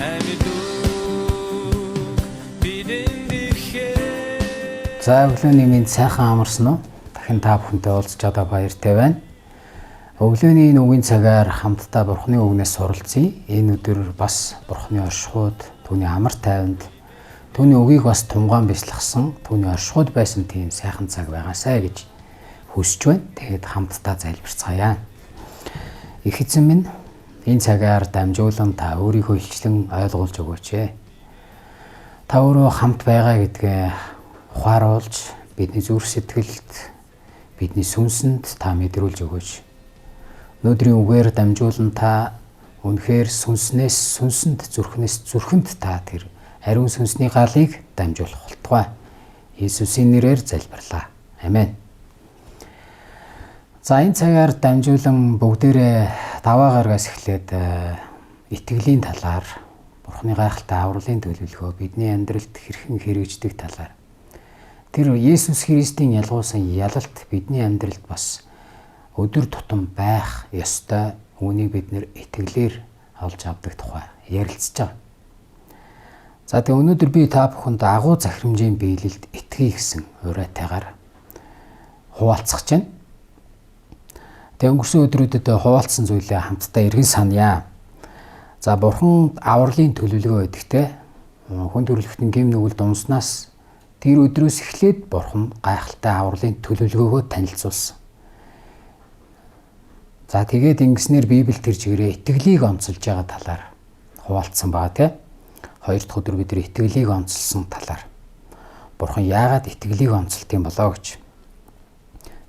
Амьд үг бидэнд ирэхээр. За, өглөөний минь сайхан амарсан уу? Дахин та бүхэнтэй уулзч чадаа баяртай байна. Өглөөний энэ үгийн цагаар хамтдаа Бурхны үгнээс суралцъя. Энэ өдөр бас Бурхны оршихуйд, түүний амар тайванд, түүний үгийг бас тунгаан бясалгасан, түүний оршихуйд байсан тийм сайхан цаг байгаасай гэж хүсэж байна. Тэгээд хамтдаа залбирцгаая. Их эзэн минь, энэ цагаар дамжуулан та өөрийнхөө илчлэн ойлгуулж өгөөч ээ. Та өөрөө хамт байгаа гэдгээ ухааруулж, бидний зүрх сэтгэлд, бидний сүнсэнд та мэдрүүлж өгөөч. Өнөөдрийн үгээр дамжуулан та үнэхээр сүнснээс сүнсэнд, зүрхнээс зүрхэнд та тэр ариун сүнсний галыг дамжуулах болтугай. Иесусийн нэрээр залбирлаа. Амен. За, энэ цагаар дамжуулан бүгдээрээ даваа гаргаас эхлээд итгэлийн талаар, Бурхны гайхалтай авралын төлөвлөгөө бидний амьдралд хэрхэн хэрэгждэг талаар, тэр Есүс Христийн ялгуулсан ялалт бидний амьдралд бас өдөр тутам байх ёстой. Үүнийг бид нэр итгэлээр олж авдаг тухай ярилцж байгаа. За, тэгээ өнөөдөр би та бүхэнд агуу захирамжийн биелэлд итгэе гэсэн уриатайгаар хуваалцах чинь. Тэгээ өнгөрсөн өдрүүдэд хуваалцсан зүйлээ хамтдаа эргэн саная. За, Бурхан авралын төлөвлөгөө гэдэгтэй хүн төрөлхтөн гэм нүгэлд унснаас тэр өдрөөс эхлээд Бурхан гайхалтай авралын төлөвлөгөөгөө танилцуулсан. За, тэгээд ингэснээр Библи тэр чигээрээ итгэлийг онцолж байгаа талаар хуваалцсан байгаа, тийм. Хоёр дахь өдөр бид нар итгэлийг онцолсон талаар. Бурхан яагаад итгэлийг онцолт юм болоо гэж.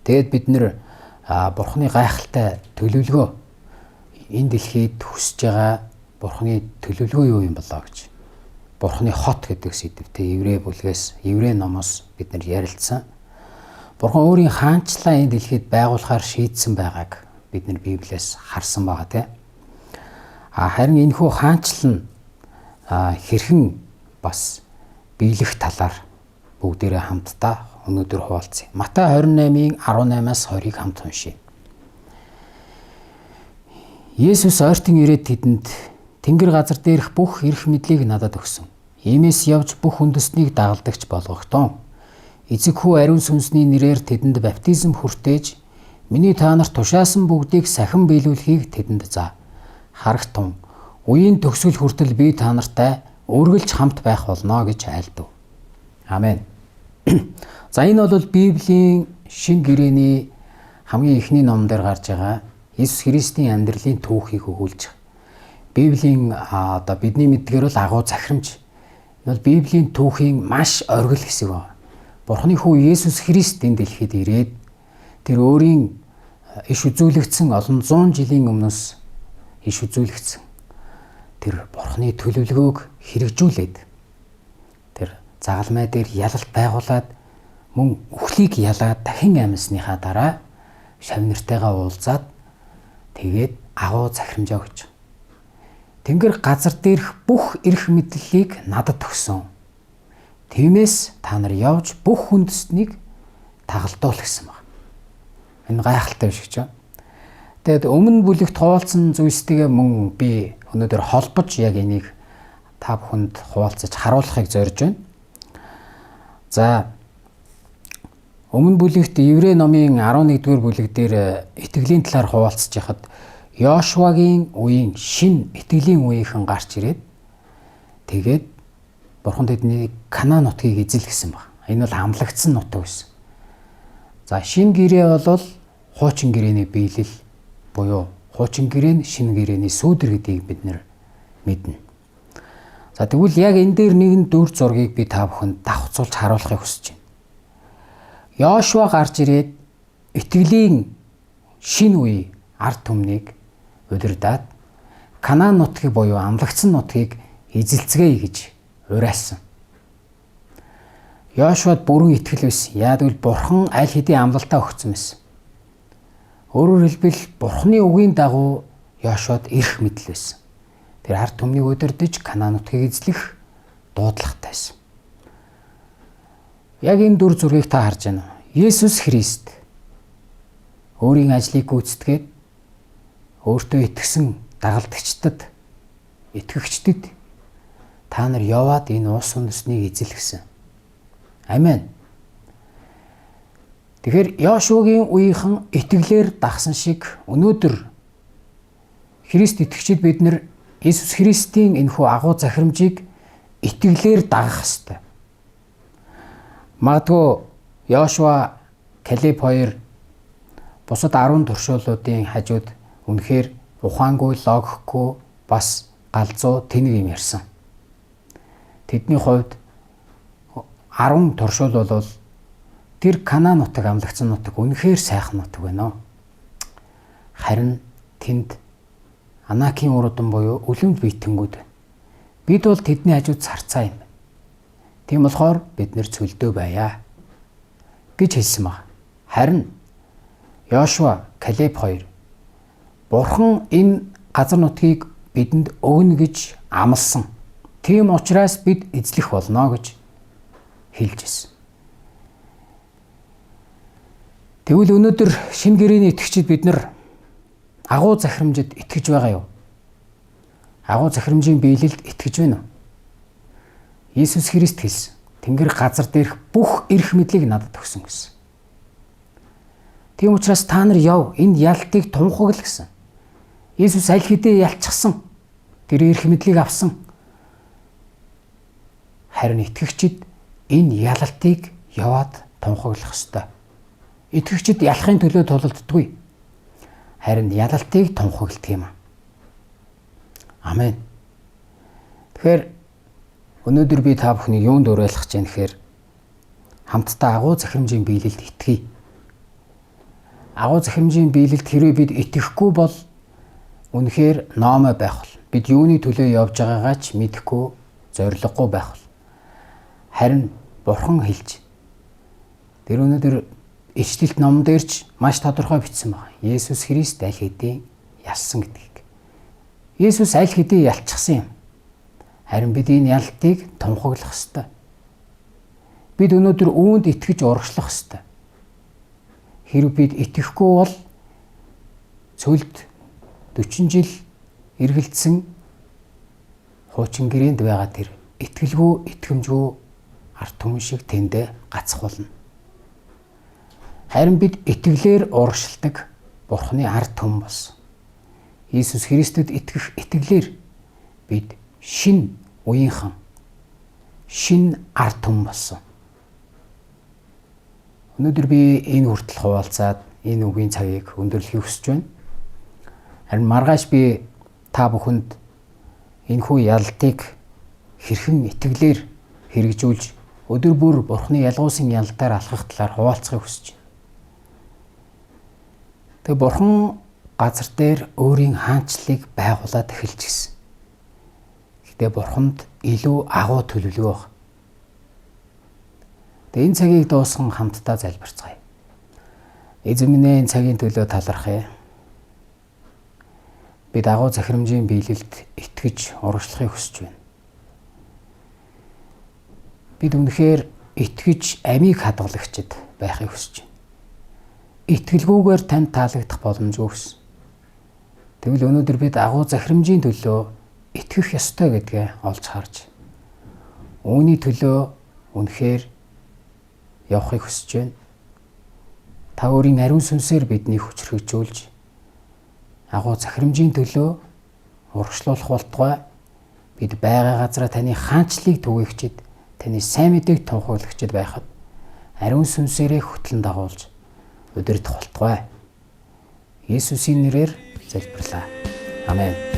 Тэгээд бид нэр Бурханы гайхалтай төлөвлөгөө, энэ дэлхийд хүсэж байгаа Бурханы төлөвлөгөө юу юм болоо гэж. Бурханы хот гэдэг сэдвтэй Еврей бүлгээс, Еврей номоос бид нар ярилцсан. Бурхан өөрийн хаанчлаа энэ дэлхийд байгуулахаар шийдсэн байгааг бид нар Библиэс харсан байгаа, тийм. А харин энэхүү хаанчлал нь хэрхэн бас биелэх талаар бүгдээрээ хамтдаа өнөөдөр хуваалцъя. Матай 28-ийн 18-аас 20-ыг хамт уншъя. Есүс ойртон ирээд тэдэнд: "Тэнгэр газар дээрх бүх эрх мэдлийг надад өгсөн. Иймээс явж бүх үндэстнийг дагалдагч болгохтун. Эцэг, хүү, ариун сүнсний нэрээр тэдэнд баптизм хүртээж, миний та нарт тушаасан бүгдийг сахин биелүүлэхийг тэдэнд заа. Харагтун, үеийн төгсгөл хүртэл би та нартай үргэлж хамт байх болно" гэж айлдав. Амен. За, энэ бол Библийн шинэ гэрээний хамгийн эхний номон дээр гарч байгаа Иесус Христийн амьдралын түүхийг өгүүлж байгаа. Библийн одоо бидний мэддгээр бол агуу захирамж. Энэ бол Библийн түүхийн маш оргил хэсэг байна. Бурхны хүү Есүс Христ энэ дэлхийд ирээд тэр өөрийн иш үзүүлэгдсэн, олон зуун жилийн өмнөөс иш үзүүлэгдсэн тэр Бурхны төлөвлөгөөг хэрэгжүүлээд, тэр загалмай дээр ялалт байгуулад, мөн үхлийг ялаад дахин амьсныхаа дараа шавь нартайгаа уулзаад, тэгээд агуу захирамжаа өгч. "Тэнгэр газар дээрх бүх эрх мэдлийг надад өгсөн. Тиймээс та нар явж бүх үндэстнийг тагалдуул" гэсэн байна. Энэ гайхалтай биш гэж. Тэгээд өмнө бүлэгт хуваалцсан зүйлстэйгээ мөн би өнөөдөр холбож яг энийг та бүхэнд хуваалцаж харуулахыг зорж байна. За, өмнө бүлэгт Еврей номын 11-р бүлэг дээр итгэлийн талаар хуваалцж яхад Йошуагийн үеийн шин итгэлийн үеийнхэн гарч ирээд, тэгээд Бурхан тэднийг Канаан нутгийг эзэл гэсэн баг. Энэ бол амлагдсан нутаг байсан. За, шин гэрээ бол хуучин гэрээний биелэл буюу хуучин гэрээ нь шинэ гэрээний сүүдэр гэдгийг бид нэр мэднэ. За, тэгвэл яг энэ дээр нэгэн дүр зургийг би та бүхэнд давхцуулж харуулахыг хүсэж байна. Йошуа гарч ирээд итгэлийн шинэ үе ард түмнийг удирдаад Канаан нутгийг буюу амлагдсан нутгийг эзэлцгээе гэж уриалсан. Йошуад бүрэн итгэл байсан. Яг гэвэл Бурхан аль хэдийн амлалтаа өгсөн байсан. Өөрөөр хэлбэл, Бурханы үгийн дагуу Йошуад эрх мэдэл байсан. Тэр ард түмнийг удирдах, Канаан нутгийг эзлэх дуудлагатай байсан. Яг энэ дүр зургийг та харж байна уу? Есүс Христ өөрийн ажлыг гүйцэтгээд өөртөө итгэсэн дагалдагчдад, итгэгчдэд Та нар яваад энэ улс үндэснийг эзэл гэсэн. Амен. Тэгэхээр Йошуагийн үеийнхэн итгэлээр дагсан шиг өнөөдөр Христ итгэгчид бид нар Иесус Христийн энэхүү агуу захирамжийг итгэлээр дагах ёстой. Магадгүй Йошуа, Калеб хоёр бусад 10 туршуулуудын хажууд үнэхээр ухаангүй, логикгүй, бас галзуу тэнэг юм ярьсан. Тэдний хувьд 10 туршуул бол тэр Канаан нутаг, амлагдсан нутаг үнэхээр сайхан нутаг байна. Харин тэнд Анакийн уруудан буюу үлэмж биетэнгүүд байна. Бид бол тэдний хажууд царцаа юм. Тийм болохоор бид нэр цөлдөө байя гэж хэлсэн баг. Харин Йошуа, Калеб хоёр Бурхан энэ газар нутгийг бидэнд өгнө гэж амласан. Тийм учраас бид эзлэх болно гэж хэлж ирсэн. Тэгвэл өнөөдөр шинэ гэрээний итгэгчид бид нар агуу захирамжид итгэж байгаа юу? Агуу захирамжийн биелэлд итгэж байна уу? Иесус Христ хэлсэн. Тэнгэр газар дээрх бүх эрх мэдлийг надад өгсөн гэсэн. Тийм учраас та нар яв, энэ ялтыг тунхагл гэсэн. Иесус аль хэдийн ялчихсан. Тэр эрх мэдлийг авсан. Харин итгэгчид энэ ялалтыг яваад тунхаглах ёстой. Итгэгчид ялахын төлөө тулалддаггүй. Харин ялалтыг тунхагладаг юм. Амен. Тэгэхээр өнөөдөр би та бүхнийг юунд уриалах гэж байна гэхээр хамтдаа агуу захирамжийн биелэлд итгэе. Агуу захирамжийн биелэлд хэрвээ бид итгэхгүй бол үнэхээр номой байх бол. Бид юуны төлөө явж байгаагаа ч мэдэхгүй, зориггүй байх бол. Харин Бурхан хэлж. Тэр өнөөдөр Ишлэлт ном дээр ч маш тодорхой бичсэн байна. Есүс Христ аль хэдийн ялсан гэдгийг. Есүс аль хэдийн ялчихсан юм. Харин бид энэ ялтыг тунхаглах ёстой. Бид өнөөдөр үүнд итгэж урагшлах ёстой. Хэрв бид итгэхгүй бол цөлд 40 жил эргэлдсэн хуучин гэрээнд байгаа тэр итгэлгүй, итгэмжгүй ард түмэн шиг тэндээ гацх болно. Харин бид итгэлээр урагшилдаг Бурхны ард түмэн болсон. Иесус Христэд итгэх итгэлээр бид шин үеийнхэн, шин ард түмэн болсон. Өнөөдөр би энэ хүртэл хуваалцаад энэ үгийн цагийг өндөрлөхийг хүсэж байна. Харин маргааш би та бүхэнд энэхүү ялалтыг хэрхэн итгэлээр хэрэгжүүлж өдөр бүр Бурхны ялгуусын ялалтаар алхах талаар хуваалцахыг хүсэж байна. Тэгээ Бурхан газар дээр өөрийн хаанчлалыг байгуулад эхэлж гисэн. Гэхдээ Бурханд илүү агуу төлөвлөгөө байна. Тэгээ энэ цагийг дуусган хамтдаа залбирцгаая. Эзэн минь ээ, энэ цагийн төлөө талархъя. Бид агуу захирамжийн биелэлд итгэж урагшлахыг хүсэж байна. Бид үнэхээр итгэж амийг хадгалагчид байхыг хүсэж байна. Итгэлгүйгээр танд таалагдах боломжгүй гэсэн. Тэгвэл өнөөдөр бид агуу захирамжийн төлөө итгэх ёстой гэдгээ олж харж үүний төлөө үнэхээр явахыг хүсэж байна. Та өөрийн ариун сүнсээр биднийг хүчрхэгжүүлж агуу захирамжийн төлөө урагшлуулах болтугай бид байгаа газараа таны хаанчлалыг түгээгчид, таны сайн мэдээг тунхаглагчид байхад ариун сүнсээрээ хөтлөн дагуулж удирдах болтугай. Есүсийн нэрээр залбирлаа. Амен.